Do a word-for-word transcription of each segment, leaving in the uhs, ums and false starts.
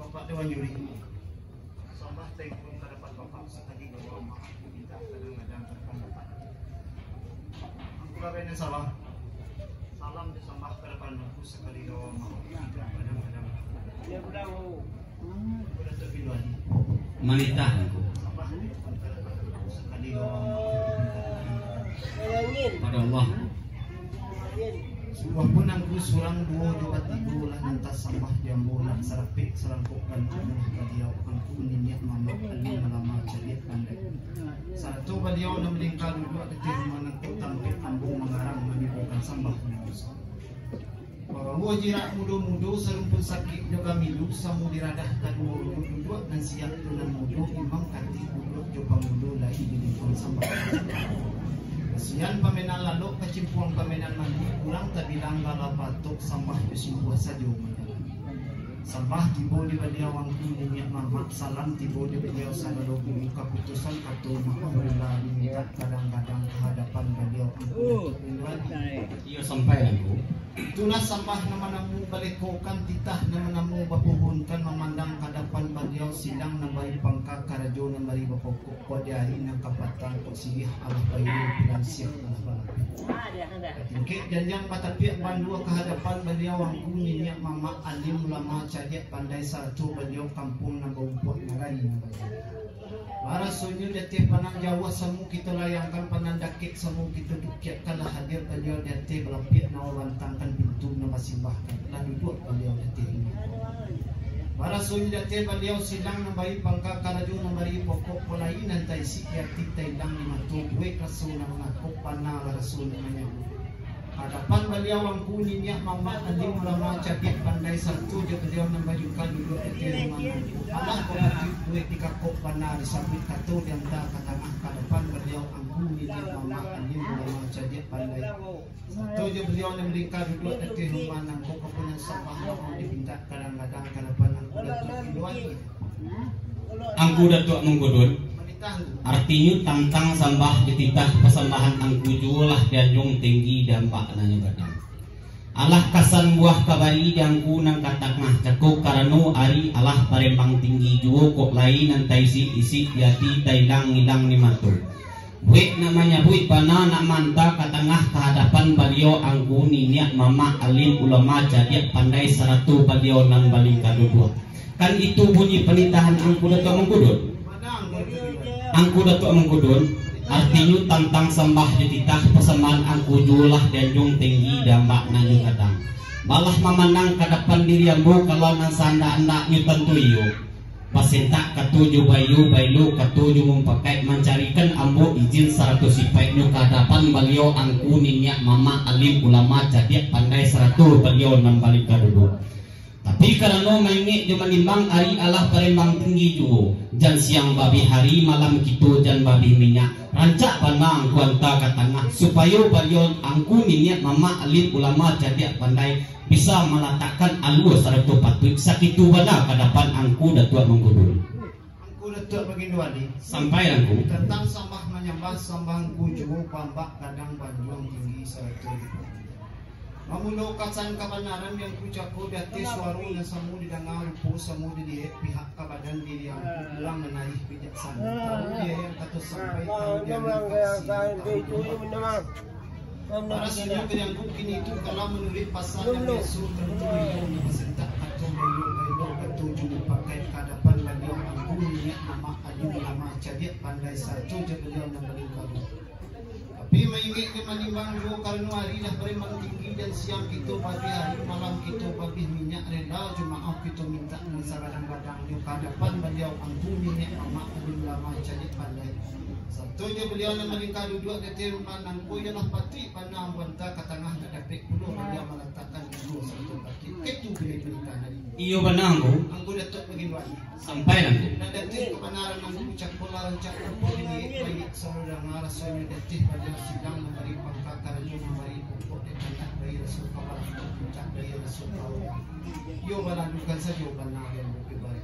Pak Dewan Juri. Sambah tengkun ka dapat Bapak sakali dua maaf, mintak kadang-kadang ka dapat Bapak. Angku Raden Sabah. Salam jo sambah ka dapat Angku sakali dua maaf, mintak kadang-kadang ka dapat Bapak. Angku Datuk Piluan. Manitah Angku. Sambah tengkun ka dapat Angku sakali dua maaf, mintak kadang-kadang ka dapat Bapak. Pada Allah. Sungguahpun Angku surang duo jo batigo lah nan tasambah di ambo, lah sarapek sarangkok bantuan lah Baliau Angku niniak mamak alim ulama cadiak pandai. Sarato Baliau nan malingka duduak di ateh rumah nangko tampek ambo mangarang manimbulkan sambah nan doso. Babawo jirak mudo-mudo sarumpun sakik jo gamilu, samo diradah kaduo duduak nan siak jo nan mudo, imam katih duduak jo pangudo lai di lingkuang sambah. Kasian pamenan lalok kacimpuang pamenan mandi, urang tabilang gala batok sambah jo simbuah sajo manjalan. Sambah tibo di Baliau Angku niniak mamak, salam tibo di Baliau sagalo guru, kaputusan kato maaf rila dimintak kadang-kadang ka hadapan Baliau Angku Datuk Ridwan. Iyo, sampai Angku. Itulah sambah nan manamu balekokan, titah nan manamu bapuhunkan, mamandang ka dapan Baliau silang nan bari pangka, karajo nan bari bapokok. Kok di ari nan kapatang, kok siriah alah bayu, pilansiah alah balapeh. Tingkek janjang batapiak bandua ka hadapan Baliau Angku niniak mamak alim ulama cadiak pandai, sarato Baliau kampuang nan baumpuak nagari nan bajauah. Barasonyo di ateh panang jauah samo kito layangkan, panang dakek samo kito dukiakkan, lah hadir Baliau di ateh balapiak nan babantangkan pintu nan basimbahkan, lah duduak Baliau di ateh rumah. Barasonyo di ateh Baliau silang nan bari pangka, karajo nan bari pokok, kok lai nan taisi di ati tailang di mato, buek raso nan mangakok, bana lah raso nan manyabuik. Hadapan Baliau Angku niniak mamak alim ulama cadiak pandai, sarato jo Baliau nan balingka duduak di ateh rumah nangko, alah bapatuik buek dikakok, bana disabuik kato dianta ka tangah, ka dapan Baliau Angku niniak mamak alim ulama cadiak pandai. Sarato jo Baliau nan balingka duduak di ateh rumah nangko, kapunan sambah nan dipintak kadang-kadang ka dapan Angku Datuk Piluan. Angku Datuk Mangkudun, artinyo tantang sambah jo titah pasambahan Angku juo lah di anjuang tinggi di ambak nan nyo gadang. Alah kasan buah kabari di Angku nan ka tangah cako, karano ari alah parembang tinggi juo, kok lai nan taisik-isik di ati, tailang-ilang di mato. Buek nak manyabuik bana nak manta ka tangah ka hadapan Baliau Angku niniak mamak alim ulama cadiak pandai sarato Baliau nan balingka duduak. Kan itu bunyi panitahan Angku Datuk Mangkudun. Angku Datuk Mangkudun, artinyo tantang sambah jo titah pasambahan Angku juo lah di anjuang tinggi di ambak nan nyo gadang. Balah mamandang ka dapan diri ambo, kalau nan saandak-andaknyo tantu iyo. Basentak kato jo baiyo, baelok kato jo mupakaik, mancarikan ambo izin sarato sipaiknyo ka hadapan Baliau Angku niniak mamak alim ulama cadiak pandai sarato Baliau nan balingka duduak. Tapi karano maingek jo manimbang ari alah parembang tinggi juo, jan siang babih ari, malam kito jan babih minyak, rancak bana Angku anta ka tangah, supayo Baliau Angku niniak mamak alim ulama cadiak pandai bisa malatakkan alua sarato patuik sakitu bana ka dapan Angku Datuak Mangkudun. Angku Datuak Bagindo Wali. Sampai Angku. Tantang sambah manyambah, sambah Angku juo pambak gadang banjuang tinggi sarato di. Mamulo kasan kabanaran di Angku cako, di ateh suaro nan samo didanga, rupo samo diliek, pihak ka badan diri Angku, urang nan arih bijaksano, tahu di ayang kato sampai, tahu di angin kaksi, tahu di. Barasonyo ka di Angku kini tu, kalau manuruik pasan nan biaso, tantu iyo nan basentak kato bayo-bayo, kato jo mupakaik ka hadapan Baliau Angku niniak mamak alim ulama cadiak pandai sarato jo Baliau nan balingka duduak. Tapi maingek jo manimbang juo karano ari lah parembang tinggi, jan siang kito babih ari, malam kito babih minyak, rila jo maaf kito mintak nan sagadang-gadangnyo ka hadapan Baliau Angku niniak mamak alim ulama cadiak pandai sarato jo Baliau nan balingka duduak di ateh rumah nangko, iyolah patuik bana ambo anta ka tangah, nak dapek pulo Baliau malatakkan alua sarato patuik. Itu bunyi panitahan tadi. Iyo bana Angku. Angku Datuak Bagindo Wali. Sampai Angku. Nan di ateh kabanaran Angku cako lah rancak rupo diliek, baiak sarato danga, rasonyo di ateh Baliau silang mambari pangka, karajo mambari pokok, dek kandak baiak raso ka balakang, puncak baiak raso ka urang. Iyo balalukan sajo bana di ambo pribadi.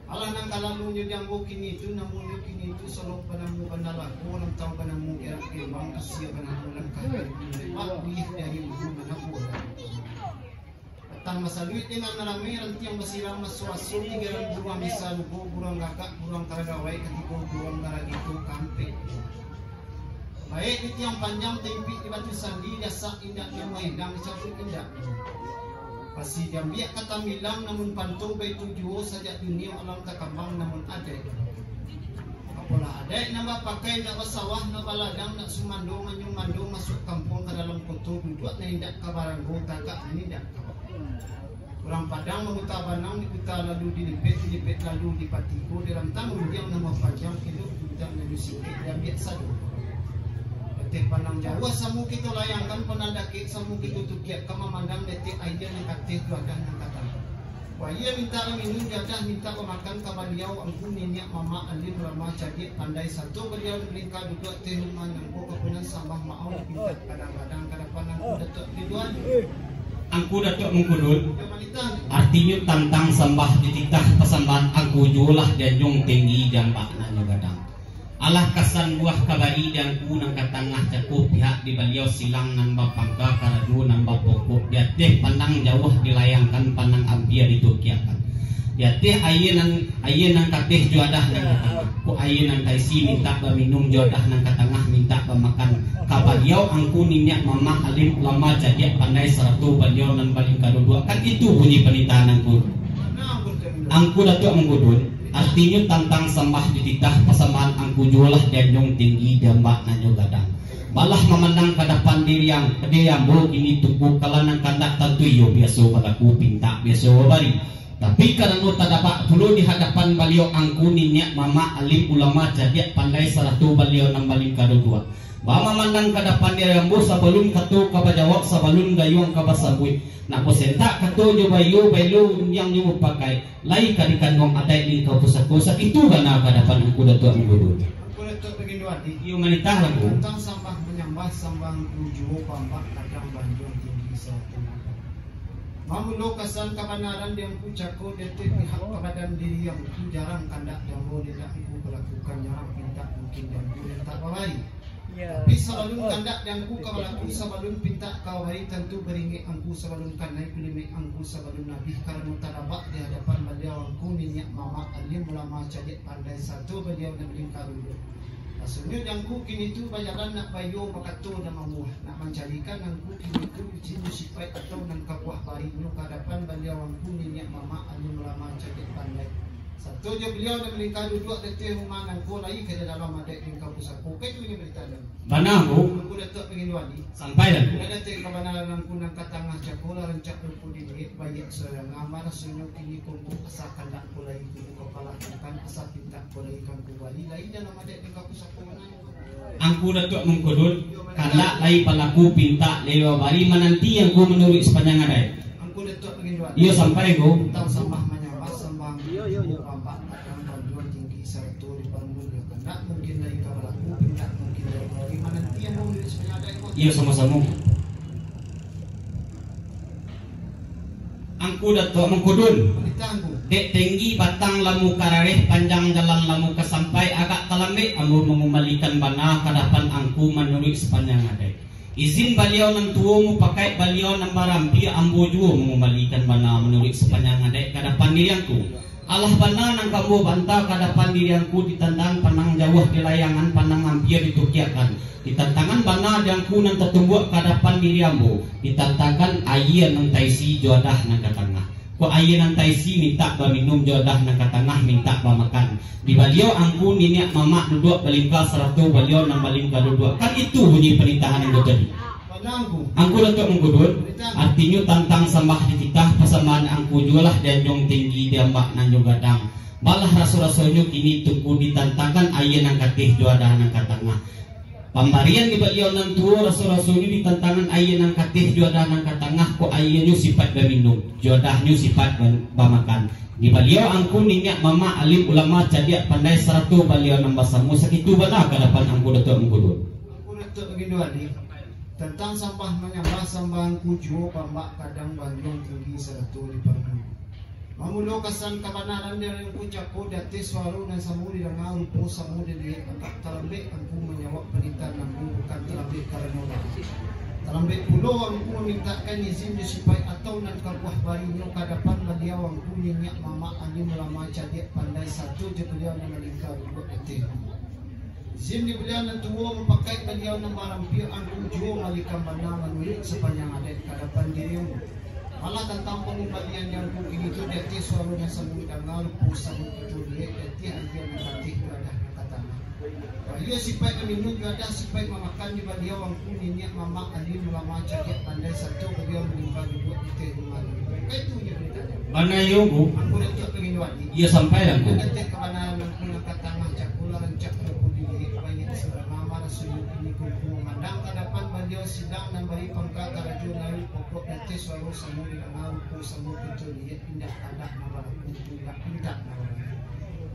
Alah nan ka lalunyo di ambo kini tu, namunnyo kini tu salok banamu Bandar Lago, urang tahu banamu Gerak Kembang, Asia banamu Langkah Baitu, lepak buyih dari ulu manabuah dari. Tang basaluik dengan rami, rantiang basilang maso-aso, tigaran buruang bisa lubo, buruang gagak, buruang karagawai, katigo buruang karagito kampek. Baik di tiang panjang, timpik di batu sandi, dasak indak namuah ilang, dicabuik indak. Pasi diambiak ka tambilang, namun panto baitu juo, sajak dunia alam takambang, namun adaik. Apolah adaik nan bapakai, nak basawah, nak baladang, nak sumando, manyumando, masuak kampuang ka dalam koto, duduak nan indak ka baranggo, tagak nan indak ka bangko. Urang Padang mamuta banang, diputa lalu dilipek, dilipek lalu dipatiko, dirantang rundiang nan bapanjang, elok guntiang nan singkek, diambiak sado. Ateh pandang jauah samo kito layangkan, pandang dakek samo kito tukiakkan, mamandang di ateh aia nan ka ateh, juadah nan ka tangah. Aia mintak baminum, juadah mintak bamakan, ka Baliau Angku Niniak Mamak, alim ulama, cadiak pandai, sato Baliau nan balingka duduak, ateh rumah nan ko kapunan sambah maaf, pintak kadang-kadang ka dapan Angku Datuak Ridwan. Angku Datuak Mangkudun, artinyo tantang sambah dititah, pasambahan angku juolah di anjuang tinggi, di ambak nan nyo gadang. Alah kasan buah kabari di angku nan ka tangah, cako pihak di Baliau silang nan bapangka, karado nan bapokok, di ateh pandang jauah dilayangkan, pandang ampia ditukiakkan. Di ateh aia nan, aia nan ka ateh juadah nan ka tangah. Kok aia nan taisi mintak baminum, juadah nan ka tangah mintak bamakan. Ka Baliau Angku Niniak Mamak, alim ulama, cadiak pandai, sarato Baliau nan balingka duduak. Kan itu bunyi panitahan angku. Angku Datuak Mangkudun, artinyo tantang sambah dititah, pasambahan angku juolah di anjuang tinggi, di ambak nan nyo gadang. Balah mamandang ka dapan diri ang-, diri ambo kini tungku, kala nan kandak tantu iyo biaso balaku, pintak biaso babari. Tapi karano tadabak pulo di hadapan Baliau Angku Niniak Mamak, alim ulama, cadiak pandai, sarato Baliau nan balingka duduak. Bamamandang ka dapan diri ambo, sabalun kato ka bajawab, sabalun gayuang ka basambuik. Nak basentak kato jo baiyo, baelo rundiang jo bapakai, lai ka dikanduang adaik lingka pusako, sakitu bana ka dapan Angku Datuak Mangkudun. Angku Datuak Baginda Adi. Iyo, manitah lah, Angku. Tantang sambah manyambah, sambah Angku juo, bambak kadang banjuang tinggi satu. Mamulo kasan kabanaran di angku cako, di ateh pihak ka badan diri angku, jarang kandak di ambo, indak angku balakukan, jarang pintak mungkin di angku, indak babari. Tapi sabalun kandak di angku ka balaku, sabalun pintak ka babari, tantu baringek angku, sabalun kanai kulimek angku, sabalun abih, karano tadabak di hadapan Baliau Angku Niniak Mamak, alim ulama, cadiak pandai, sato Baliau nan balingka duduak. Rasonyo di angku kini tu bajalan nak baiyo, bakato nan mambuah, nak mancalikan angku kini tu, ijin jo sipaik atau nan ka buah barinyo ka dapan Baliau Angku Niniak Mamak, alim ulama, cadiak pandai. Sato jo Baliau nan balingka duduak di ateh rumah nan ko, lai ka di dalam adaik lingka pusako. Ka itu inyo barita. Bana, Angku. Angku Datuak Baginda Adi. Sampai lah, Angku. Lah di ateh kabanaran angku nan ka tangah cako, lah rancak rupo diliek, baiak surang, amarah sunyo kini ko, asa kandak ko lai ko, kapalo tangkan, asa pintak ko lai ka angku bari, lai dalam adaik lingka pusako. Angku Datuak Mangkudun, kandak lai balaku, pintak lai babari, mananti angku manuruik sapanjang adaik. Angku Datuak Baginda Adi. Iyo, sampai, Angku. Tantang sambah manyambah, sambah Angku juo, bambak kadang banjuang tinggi, sarato dipanggul, iyo kandak mungkin lai ka balaku, pintak mungkin lai ka babari, mananti ambo manuruik sapanjang adaik, Angku. Iyo, samo-samo. Angku Datuak Mangkudun. Manitah, Angku. Dek tinggi batang lamu karareh, panjang jalan lamu ka sampai, agak talambek ambo mangumbalikan bana ka dapan angku manuruik sapanjang adaik. Izin Baliau nan tuo, mupakaik Baliau nan barampia, ambo juo mangumbalikan bana manuruik sapanjang adaik ka dapan diri angku. Alah bana nan ka ambo banta ka dapan diri angku, ditantangan pandang jauah, dilayangan pandang ampia ditukiakan. Ditantangan bana di angku nan tatumbuak ka dapan diri ambo, ditantangan aia nan taisi juadah nan ka tangah. Kok aia nan taisi mintak baminum, juadah nan ka tangah mintak bamakan. Di Baliau Angku Niniak Mamak duduak balingka, sarato Baliau nan balingka duduak. Kan itu bunyi panitahan nan tadi. Angku Datuak Mangkudun, artinyo tantang sambah dititah, pasambahan angku juolah di anjuang tinggi, di ambak nan jo gadang. Balah raso-rasonyo kini tungku, ditantangan aia nan ka ateh, juadah nan ka tangah. Pambarian di Baliau nan tuo, raso-rasonyo ditantangan aia nan ka ateh, juadah nan ka tangah, kok aianyo sipaik baminum, juadahnyo sipaik ba-, bamakan. Di Baliau Angku Niniak Mamak, alim ulama, cadiak pandai, sarato Baliau nan basamo, sakitu bana ka dapan Angku Datuak Mangkudun. Angku Datuak Baginda Adi, tantang sambah manyambah, sambah angku juo, bambak kadang banjuang tinggi, sarato dipanggul. Mamulo kasan kabanaran di angku cako, di ateh suaro nan samo didanga, rupo samo diliek, agak talambek angku manjawab panitahan ambo, bukan talambek karano bana. Talambek pulo angku mamintakkan izin jo sipaik Atau nan ka buah barinyo ka dapan baliau angku niniak mamak alim ulama cadiak pandai sato jo baliau nan malingka duduak ateh. Izin di baliau nan tuo mapakaik baliau nan barampiak angku juo malikam bana manuruik sapanjang adaik ka dapan diri angku. Malah tantang pangubalian di angku kini tu di ateh suaro nan samuik danga lupo samuik itu liek di ateh agiah nan kateh tu adah nan ka tangah. Baliau sipaik maminum juo adah sipaik mamakan di baliau angku niniak mamak alim ulama cadiak pandai sato baliau manimba duduak di ateh rumah. Kaitu inyo baritanya. Bana iyo, Bu. Angku Datuak Pangin Wali. Iyo sampai lah, Bu. Nan ateh kabanaran angku nan ka tangah cakula rancak rabu diliek banyak surang amal suyuik ini kumpul mandang ka dapan baliau sidang nan bari pangka karajo nan pokok di ateh suaro samuik danga lupo samuik itu liek indak kandak nan balaku indak indak nan balaku.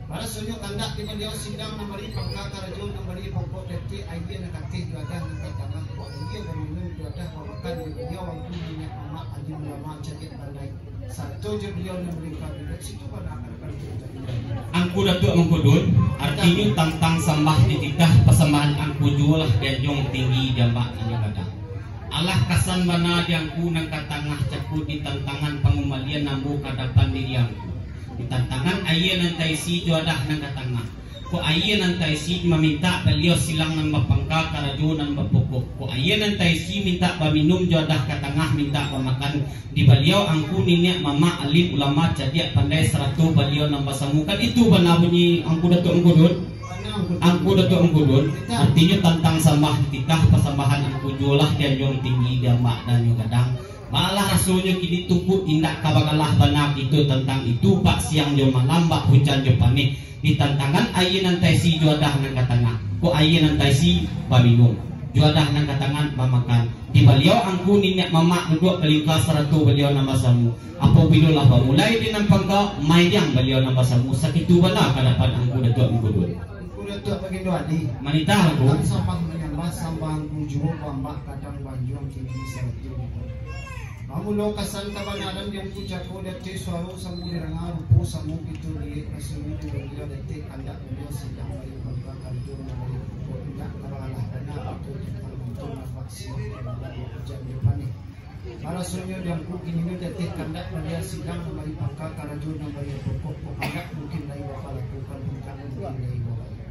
Barasonyo kandak di baliau sidang nan bari pangka karajo nan bari pokok di ateh aia nan kateh juo adah nan ka tangah, kok aia baminum juo adah bamakan di baliau angku niniak mamak alim ulama cadiak pandai, sarato jo baliau nan malingka duduak situ bana ka dapan. Angku Datuak Mangkudun, artinyo tantang sambah di titah pasambahan angku juo lah di anjuang tinggi di ambak nan nyo gadang. Alah kasan bana di angku nan ka tangah cako di tantangan pangumalian ambo ka dapan diri angku. Di tantangan aia nan taisi juo adah nan ka tangah. Kok aia nan taisi mamintak baliau silang nan bapangka karajo nan bapokok. Kok aia nan taisi mintak baminum juo adah ka tangah mintak bamakan di baliau angku niniak mamak alim ulama cadiak pandai sarato baliau nan basamu. Kan itu bana bunyi Angku Datuak Mangkudun. Angku Datuak Mangkudun, artinyo tantang sambah di titah pasambahan angku juo lah di anjuang tinggi di ambak nan nyo gadang. Malah rasonyo kini tungku indak ka bakalah bana kito tantang itu, bak siang jo malam, bak hujan jo paneh. Di tantangan aia nan taisi juo adah nan ka tangah. Kok aia nan taisi baminum, juo adah nan ka tangah bamakan. Di baliau angku niniak mamak duduak balingka sarato baliau nan basamu. Apabilo lah bamulai di nan pangka, maidiang baliau nan basamu. Sakitu bana ka dapan Angku Datuak Mangkudun. Angku Datuak Bagindo Adi. Manitah, Angku. Tantang sambah manyambah, sambah angku juo bambak kadang banjuang tinggi sarato. Pamulo kasan kabanaran di angku cako di ateh suaro samu diranga rupo samu pintu liek rasonyo di baliau di ateh kandak baliau sidang bari pangka karajo nan bari pokok indak ka bakalah bana kito tantang untuang nampak siang di malam hujan jo paneh. Rasonyo di angku kini di ateh kandak baliau sidang nan bari pangka karajo nan bari pokok, kok kandak mungkin lai bapalakukan, kandak mungkin lai babayia.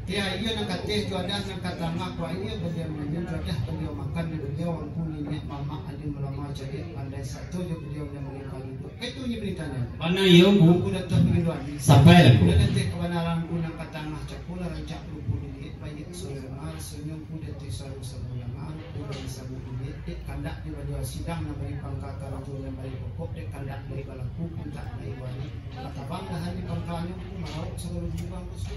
Di aia nan kateh juo adah nan ka tangah, kok aia baliau minum juo adah baliau makan di baliau angku niniak mamak alim ulama cadiak pandai sarato jo baliau nan malingka duduak. Kaitu nyo baritanya. Bana iyo, Bu. Angku Datuak Bagindo Adi. Sampai lah, Bu. Nan ateh kabanaran angku nan ka tangah cako lah rancak rupo diliek banyak surang amal suyuik di ateh suaro samu danga, rupo dari samu diliek dek kandak di baliau sidang nan bari pangka karajo nan bari pokok dek kandak lai balaku pintak lai bari. Katabang dahan di pangkanyo, marauk sagalo jurang, Gusti.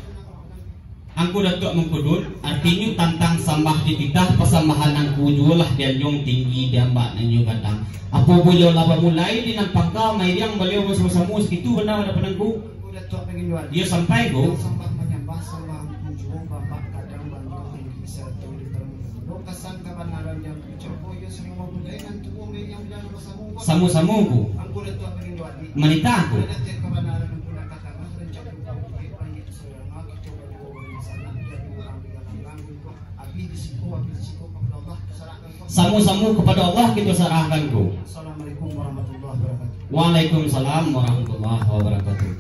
Angku Datuak Mangkudun, artinyo tantang sambah di titah pasambahan angku juo lah di anjuang tinggi di ambak nan nyo gadang. Apabilo lah bamulai di nan pangka, maidiang baliau basamo-samo sakitu bana ka dapan angku. Angku Datuak Bagindo Adi. Iyo sampai, Bu. Sambah manyambah, sambah angku juo bambak kadang banjuang tinggi sarato di parmuko. Lo kasan kabanaran di angku cako, iyo samo mambulai nan tuo maidiang baliau nan basamo. Samo-samo, Bu. Angku Datuak Bagindo Adi. Manitah, Bu. Nan ateh kabanaran angku nan ka tangah rancak rupo diliek banyak surang amal kito baduo barisanak, jadi urang di galanggang, abih di siko, abih di siko, kapado Allah kito sarahkan ko. Samo-samo kapado Allah kito sarahkan ko. Assalamualaikum warahmatullahi wabarakatuh. Waalaikumsalam warahmatullahi wabarakatuh.